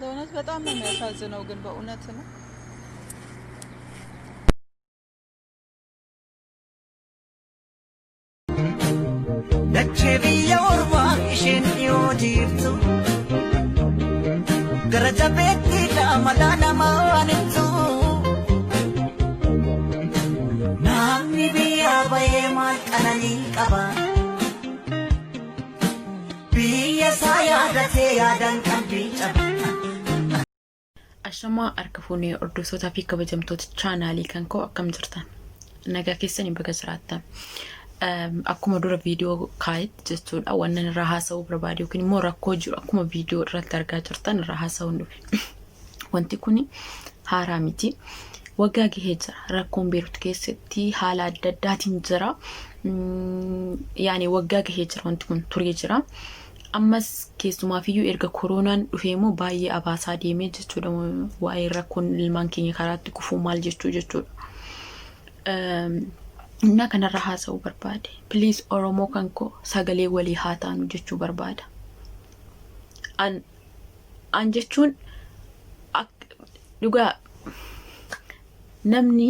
በእውነት በጣም ነው የሚያሳዝነው፣ ግን በእውነት ነው። Dachee biyya ormaa isheen dhiyoo jirtu gara jabeettiidha malaa namaan ibsu. Namni biyyaa bahee maal qananii qaba? Biyya isaa yaadatee yaadaan qalbii caba. Ashamaa harka fuunee hordoftootaa fi kabajamtoota chaanaalii kan koo, akkam jirtan? Nagaa keessanii? Baga jiraattan. Akkuma dura viidiyoo kaa'etti jechuudha, wannan irraa haasa'uu barbaade yookiin immoo rakkoo jiru akkuma viidiyoo irratti argaa jirtan irraa haasa'uun dhufe. Wanti kun haaraa miti. Waggaa gahee jira. Rakkoon Beerut keessatti haala adda addaatiin jira. Yaani waggaa gahee jira, wanti kun turee jira. Ammas keessumaafiyyuu erga koronaan dhufee immoo baay'ee abaasaa deemee jechuudha. Waa'ee rakkoon ilmaan keenya karaatti kufuu maal jechuu jechuudha. Innaa kanarra haasa'uu barbaade. Please, Oromoo kan koo, sagalee walii haa taanu jechuu barbaada. An jechuun dhugaa namni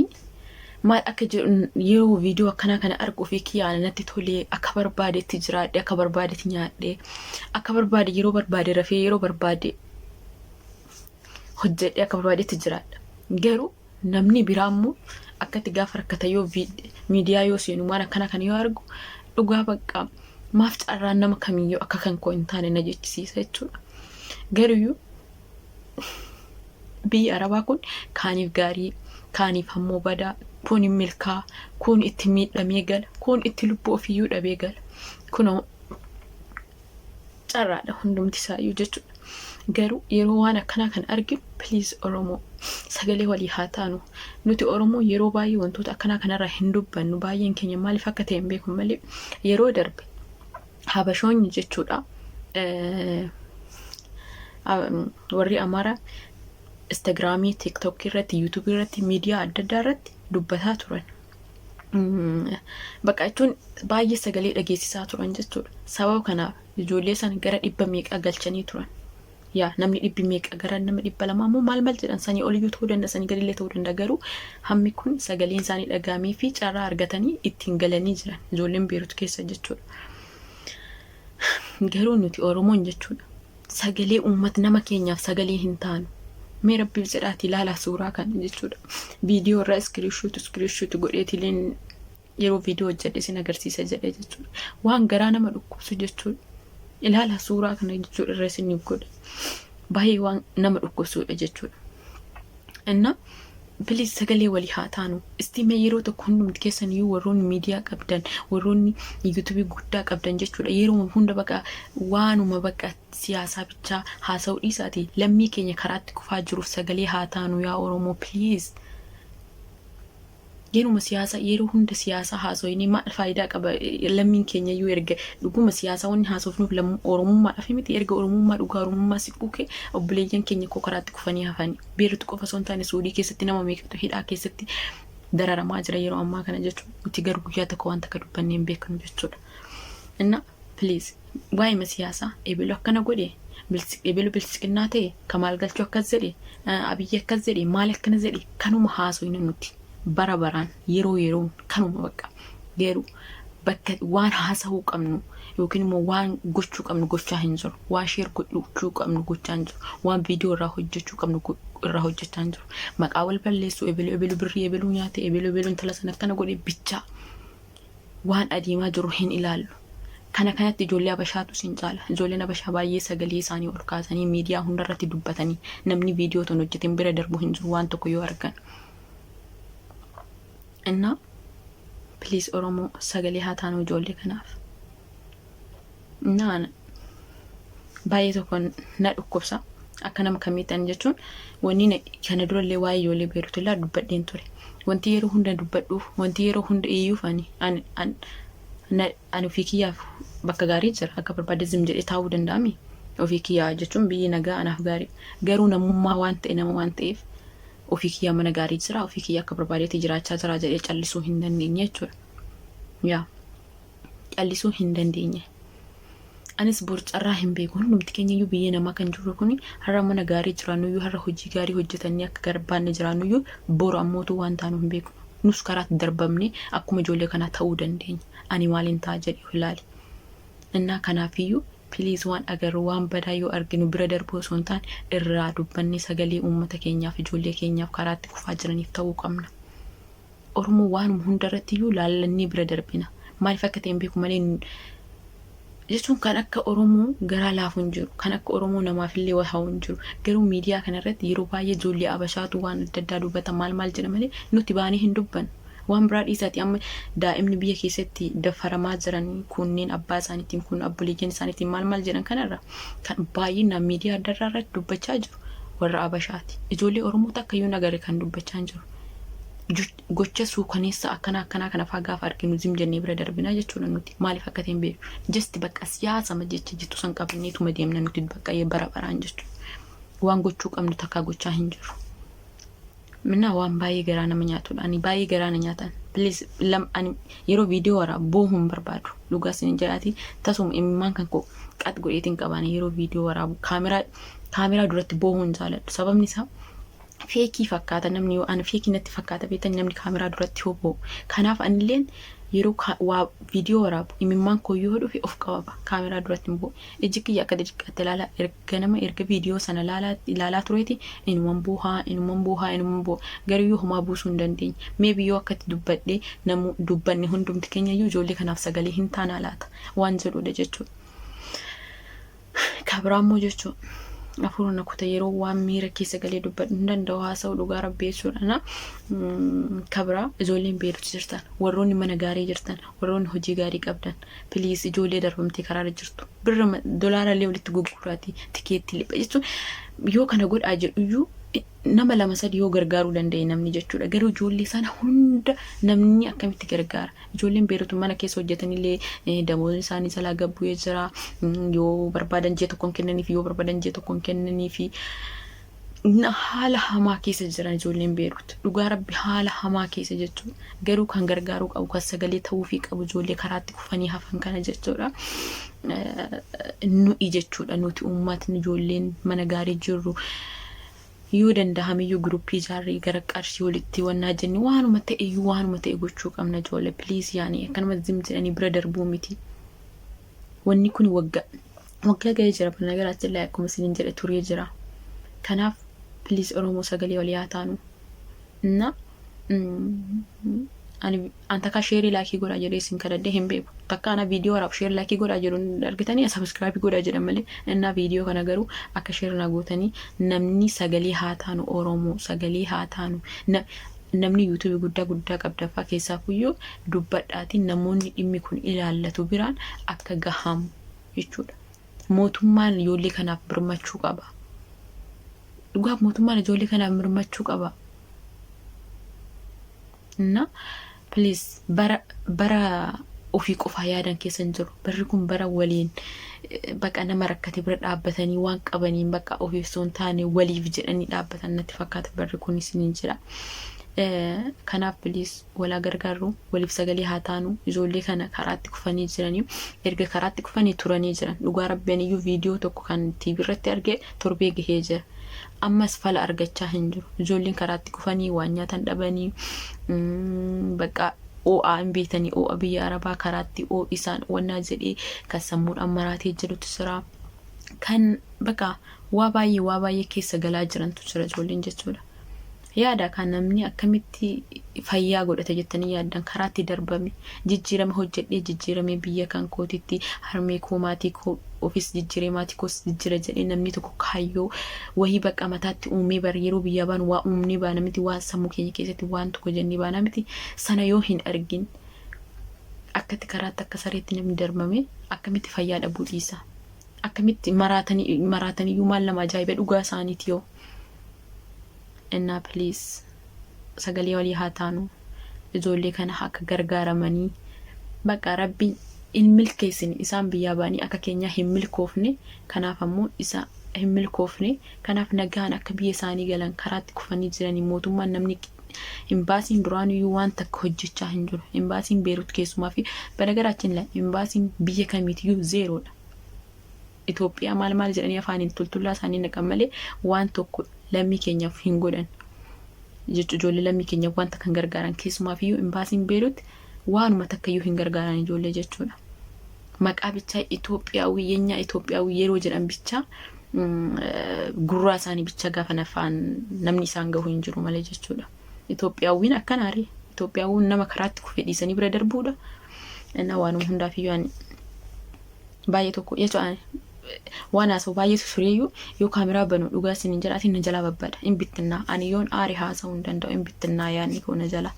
maal akka jedhu yeroo viidiyoo akkanaa kana argu ofii kiyyaan natti tolee, akka barbaadetti jiraadhe, akka barbaadetti nyaadhe, akka barbaade yeroo barbaade rafee, yeroo barbaade hojjedhe, akka barbaadetti jiraadha. Garuu namni biraa immoo akkatti gaafa rakkata yoo miidiyaa yoo seenu waan akkana kana yoo argu, dhugaa bakka maaf carraan nama kamiyyuu akka kan koo hin taane na jechisiisa jechuudha. Garuyyuu biyyi Arabaa kun kaaniif gaarii, kaaniif ammoo badaa, kun hin milkaa, kun itti miidhamee gala, kun itti lubbuu ofiiyyuu dhabee gala. Kunoo carraadha hundumti isaayyuu jechuudha. Garuu yeroo waan akkanaa kan arginu, please Oromoo, sagalee walii haa taanu. Nuti Oromoo yeroo baay'ee wantoota akkanaa kanarraa hin dubbannu, baay'een keenya maaliif akka ta'e hin beeku malee. Yeroo darbe Habashoonni jechuudha, warri Amaaraa Instagiraamii, TikTokii irratti, YouTubeii irratti, miidiyaa adda addaa irratti dubbataa turan. Bakka jechuun baay'ee sagalee dhageessisaa turan jechuudha. Sababa kanaaf ijoollee sana gara dhibba meeqaa galchanii turan. Yaa namni dhibbi meeqa, gara nama 200 immoo maal maal jedhan, sanii oliyyuu ta'uu danda'a, sanii gadillee ta'uu danda'a, garuu hammi kun sagaleen isaanii dhagahamee fi carraa argatanii ittiin galanii jiran ijoolleen Beerut keessa jechuudha. Garuu nuti Oromoon jechuudha, sagalee uummata nama keenyaaf sagalee hin taanu. Mee rabbiif jedhaati ilaalaa suuraa kana jechuudha. Viidiyoo irraa screenshot godheetileen yeroo viidiyoo hojjedhe isin agarsiisa jedhee jechuudha. Waan garaa nama dhukkubsu jechuudha. Ilaalaa suuraa kana jechuudha, irra isiniif godha. Baay'ee waan nama dhukkubsuudha jechuudha. Inna please sagalee walii haa taanu. Isti mee yeroo tokko hundumti keessan iyyuu, warroonni miidiyaa qabdan, warroonni YouTubeii guddaa qabdan jechuudha. Yeroo hunda baqa waanuma baqa siyaasaa bichaa haasa'uu dhiisaati. Lammii keenya karaatti kufaa jiruuf sagalee haa taanu yaa Oromoo, please. Yeruma siyaasaa, yeroo hunda siyaasaa haasofnee maal faayidaa qaba? Lammiin keenya iyyuu erga dhuguma siyaasaa wanni haasofnuuf oromummaadhaaf miti. Erga oromummaa dhugaa oromummaa si quuqe, obboleeyyan keenya koo karaatti kufanii hafanii, Beeruut qofa osoo hin taane Suudii keessatti nama meeqatu hidhaa keessatti dararamaa jira yeroo ammaa kana jechuudha. Nuti garuu guyyaa tokko waan takka dubbannee hin beeknu jechuudha. Inna please, waa'ima siyaasaa ebelu akkana godhe, ebelu biltsiqinnaa ta'e, Kamaal Galchuu akkas jedhe, Abiyyi akkas jedhe, maal akkana jedhe, kanuma haasofne nuti bara baraan, yeroo yeroon kanuma bakka. Garuu bakka waan haasa'uu qabnu yookiin immoo waan gochuu qabnu gochaa hin jiru. Waan share gochuu qabnu gochaa hin jiru. Waan viidiyoo irraa hojjechuu qabnu irraa hojjechaa hin jiru. Maqaa wal balleessuu, ebelu ebelu birrii ebeluu nyaate, ebelu ebelu intala sana akkana godhe bichaa waan adeemaa jiru hin ilaallu. Kana kanatti ijoollee Habashaatu isin caala. Ijoolleen Habashaa baay'ee sagalee isaanii ol kaasanii miidiyaa hundarratti dubbatanii, namni viidiyoo ton hojjetin bira darbu hin jiru waan tokko yoo argan. Innaa please Oromoo, sagalee haa taanu ijoollee kanaaf. Innaa baay'ee tokko na dhukkubsa. Akka nama kamiitti jechuun wanni kana durallee waa'ee ijoollee Beerutillaa dubbadheen ture. Wanti yeroo hunda dubbadhuuf, wanti yeroo hunda iyyuuf, ani ofii kiyyaaf bakka gaarii jira, akka barbaade zim jedhee taa'uu danda'ami. Ofii kiyyaa jechuun biyyi nagaa anaaf gaarii. Garuu namummaa waan ta'e, nama waan ta'eef, ofii kiyyaa mana gaarii jira, ofii kiyyaa akka barbaadetti jiraachaa jira jedhee callisuu hin dandeenye jechuudha. Yaa callisuu hin dandeenye. Anis bor carraa hin beeku. Hundumti keenya iyyuu biyya namaa kan jirru kun har'a mana gaarii jiraannuyyuu, har'a hojii gaarii hojjetannee akka barbaanne jiraannuyyuu, boru ammootu waan taanu hin beeknu. Nus karaatti darbamne akkuma ijoollee kanaa ta'uu dandeenya. Ani maaliin ta'a jedhi of ilaali. Innaa kanaafiyyuu please, waan agarru, waan badaa yoo arginu bira darbuu osoo hin taane, irraa dubbannee sagalee uummata keenyaaf, ijoollee keenyaaf, karaatti kufaa jiraniif ta'uu qabna. Oromoo waanuma hundarratti iyyuu laallannee bira darbina. Maaliif akka ta'e hin beeku malee, jechuun kan akka Oromoo garaa laafu hin jiru. Kan akka Oromoo namaafillee waa hawu hin jiru. Garuu miidiyaa kanarratti yeroo baay'ee ijoollee Abashaatu waan adda addaa dubbata, maal maal jedha malee nuti baanee hin dubbannu. Waan biraa dhiisaati, amma daa'imni biyya keessatti dafaramaa jiran kunneen abbaa isaaniitiin kun obboleeyyan isaaniitiin maal maal jedhan kanarra kan baay'inaan miidiyaa adda addaa irratti dubbachaa jiru warra Abashaati. Ijoollee Oromoo takka iyyuu nagarre kan dubbachaa hin jiru. Gocha suukaneessa akkanaa akkanaa kana fa'aa gaafa arginu zim jennee bira darbinaa jechuudha nuti. Maaliif akka ta'e hin beeku. Just bakka siyaasa jecha jettu san qabanneetuma deemna nuti bakka bara baraan jechuudha. Waan gochuu qabnu takkaa gochaa hin jiru. Minna waan baay'ee garaa nama nyaatudha. Ani baay'ee garaa na nyaatan. Please lam ani yeroo viidiyoo waraabuu boohuu hin barbaadu. Dhugaa isin jedhaati, tasuma imimmaan kan koo qat godheetiin qabaane yeroo viidiyoo waraabu kaameraa duratti boohuu hin jaaladhu. Sababni isaa fake fakkaata, namni yoo ani fake natti fakkaata beektan namni kaameraa duratti yoo boo'u. Kanaaf anilleen yeroo waa viidiyoo waraabu imimmaan koo yoo dhufe of qababa, kaameraa duratti hin boo'u. Iji kiyya akka xixiqqaatti ilaalaa erga nama erga viidiyoo sana ilaalaa tureeti inuman boohaa, inuman boohaa, inuman booha, garuu yoo homaa buusuu hin dandeenye. Mee biyyoo akkatti dubbadhee namu dubbanne hundumti keenya iyyuu ijoollee kanaaf sagalee hin taanaa laata waan jedhudha jechuudha. Kabiraammoo jechuudha. Hafuura na kuta yeroo waan miira keessa galee dubbadhu hin danda'u haasa'u, dhugaa Rabbii jechuudha. Na kabiraa, ijoolleen Beeruuti jirtan, warroonni mana gaarii jirtan, warroonni hojii gaarii qabdan, please, ijoollee darbamtee karaarra jirtu birra dolaara illee walitti gurguraati tikeettii jechuun yoo kana godhaa jedhuyyuu nama lama sadi yoo gargaaruu danda'e namni jechuudha. Garuu ijoollee sana hunda namni akkamitti gargaara? Ijoolleen Beeruutu mana keessa hojjetanillee damoonni isaanii salaa gabbu'ee jira. Yoo barbaadan ji'a tokkoon kennaniif, yoo barbaadan ji'a tokkoon kennaniif, haala hamaa keessa jiran ijoolleen Beeruut. Dhugaa Rabbi, haala hamaa keessa jechuudha. Garuu kan gargaaruu qabu, kan sagalee ta'uufii qabu ijoollee karaatti kufanii hafan kana jechuudha. Nuyi jechuudha, nuti uummatni, ijoolleen mana gaarii jirru, yoo danda'amiyyuu group ijaarree gara qarshii walitti wannaa jenne waanuma ta'e iyyuu waanuma ta'e gochuu qabna ijoollee. Please, yaani akkanuma zim jedhanii bira darbuu miti. Wanni kun waggaa waggaa ga'ee jira nagaraatti illee akkuma isiniin jedhe turee jira. Kanaaf please, Oromoo, sagalee walii haa taanu. Na ani an takka share, like godhaa jedhee isin kadhadhee hin beeku. Takka ana viidiyoo waraab share, like godhaa jedhu argitanii, subscribe godhaa jedhan malee. Innaa viidiyoo kana garuu akka share na gootanii namni sagalee haa taanu, Oromoo sagalee haa taanu. Namni YouTube guddaa guddaa qabdaffaa keessaafuyyuu dubbadhaatiin namoonni dhimmi kun ilaallatu biraan akka gahamu jechuudha. Mootummaan ijoollee kanaaf birmachuu qaba. Dhugaaf mootummaan ijoollee kanaaf birmachuu qaba. Na please, bara bara ofii qofaa yaadan keessa hin jiru. Barri kun bara waliin baqa nama rakkate bira dhaabbatanii waan qabaniin bakka ofiif osoo hin taane waliif jedhanii dhaabbatan natti fakkaata barri kun isiniin jira. Kanaaf please, walaa gargaarru, waliif sagalee haa taanu. Ijoollee kana karaatti kufanii jiranii, erga karaatti kufanii turanii jiran. Dhugaa Rabbiin iyyuu viidiyoo tokko kan TV irratti arge torbee gahee jira. Ammas fala argachaa hin jiru. Ijoolleen karaatti kufanii waan nyaatan dhabanii bakka oo'aa hin beektanii, oo'a biyya Arabaa karaatti oo isaan wannaa jedhee kan sammuudhaan maraatee jirutu jira. Kan bakka waa baay'ee waa baay'ee keessa galaa jirantu jira ijoolleen jechuudha. Yaada kan namni akkamitti fayyaa godhate jettanii yaaddan karaatti darbame, jijjiirame hojjedhee jijjiirame biyya kan kootitti harmee koo, maatii koo ofis jijjiiree maatii koos jijjiira jedhee namni tokko kaayyoo wahii bakka mataatti uumee bar yeroo biyyaa baanu waa uumnee baana miti, waan sammuu keenya keessatti waan tokko jennee baana miti. Sana yoo hin argin akkatti karaatti akka sareetti namni darbame akkamitti fayyaa dhabuu dhiisa? Akkamitti maraatanii maraataniyyuu maal nama ajaa'iba dhugaa isaaniiti yoo. Innaa please, sagalee walii haa taanu, ijoollee kana akka gargaaramanii. Bakka Rabbiin hin milkeessine, isaan biyyaa ba'anii akka keenyaa hin milkoofne, kanaaf ammoo isa hin milkoofne. Kanaaf nagaan akka biyya isaanii galan. Karaatti kufanii jiranii mootummaan namni imbaasiin duraanuyyuu waan takka hojjechaa hin jiru. Imbaasiin Beerut keessumaa fi banagaraachin la imbaasiin biyya kamiitiyyuu zeeroodha. Itoophiyaa maal maal jedhanii afaaniin tultullaa isaanii naqan malee waan tokko lammii keenyaaf hin godhan. Jechuun ijoollee lammii keenyaaf wanta kan gargaaran, keessumaafiyyuu imbaasiin Beeruut waanuma takkayyuu hin gargaaran ijoollee jechuudha. Maqaa bichaa Itoophiyaawii የኛ Itoophiyaawii yeroo jedhan bichaa, gurraa isaanii bicha gaafa nafaan namni isaan gahu hin jiru malee jechuudha. Itoophiyaawwiin akkanaari. Itoophiyaawwiin nama karaatti kufee dhiisanii bira darbuudha. Innaa waanuma hundaafiyyuu ani baay'ee tokko jechuudha, waan haasa'u baay'eetu tureeyyuu, yoo kaameraa banu dhugaa isin hin jedhaatiin na jalaa babbada. Hin bittinnaa, ani yoon aare haasa'uu hin danda'u, hin bittinnaa yaadni koo na jala.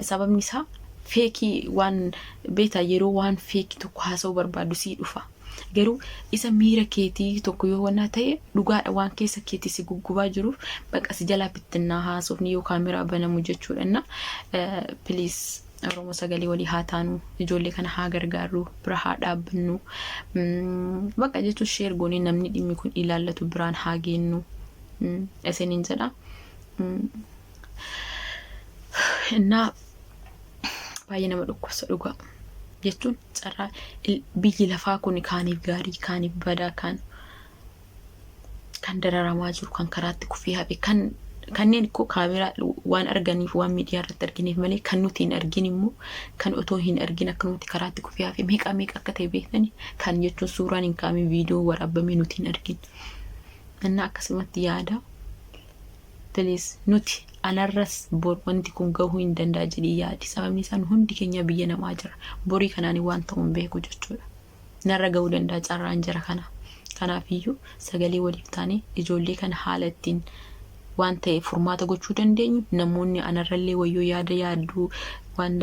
Sababni isaa fake waan beektaa, yeroo waan fake tokko haasa'uu barbaadu sii dhufa. Garuu isa miira keetii tokko yoo wannaa ta'e, dhugaadha, waan keessa keetii si guggubaa jiruuf baqa si jalaa bittinnaa haasofni yoo kaameraa banamu jechuudha. Inna please, Oromoo, sagalee walii haa taanu, ijoollee kana haa gargaarru, bira haa dhaabbannu. Bakka jechuun share goonee namni dhimmi kun ilaallatu biraan haa geennu. Isiniin jedha. Innaa baay'ee nama dhukkubsa dhugaa. Jechuun carraa biyyi lafaa kun kaaniif gaarii, kaaniif badaa, kaan kan dararamaa jiru, kan karaatti kufee hafe, kan kanneen koo kaameraa waan arganiif, waan miidiyaa irratti argineef malee, kan nuti hin argin immoo, kan otoo hin argin akka nuti karaatti kufee hafe meeqa meeqa akka ta'e beektani, kan jechuun suuraan hin kaa'amin, viidiyoo waraabamee nuti hin argin. Innaa akkasumatti yaada. Please, nuti anarras bor wanti kun gahuu hin danda'a jedhii yaadi. Sababni isaan hundi keenya biyya namaa jira. Borii kanaan waan ta'u hin beeku jechuudha. Narra gahuu danda'a carraan jira kana. Kanaafiyyuu sagalee waliif taanee ijoollee kana haala ittiin waan ta'e furmaata gochuu dandeenyu, namoonni anarrallee wayyoo yaada yaadduu waan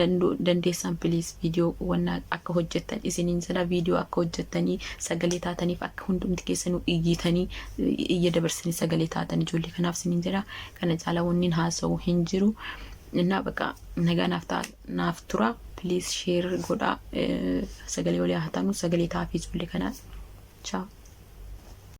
dandeessan, please, viidiyoo wannaa akka hojjettan isiniin jedha. Viidiyoo akka hojjettanii sagalee taataniif, akka hundumti keessanuu iyyitanii iyya dabarsanii sagalee taatan ijoollee kanaaf isiniin jedha. Kana caalaa wanni haasa'u hin jiru. Innaa baqa nagaa naaf ta'a, naaf tura. Please, share godhaa, sagalee walii haa taanu, sagalee taafii ijoollee kanaa. Ciao.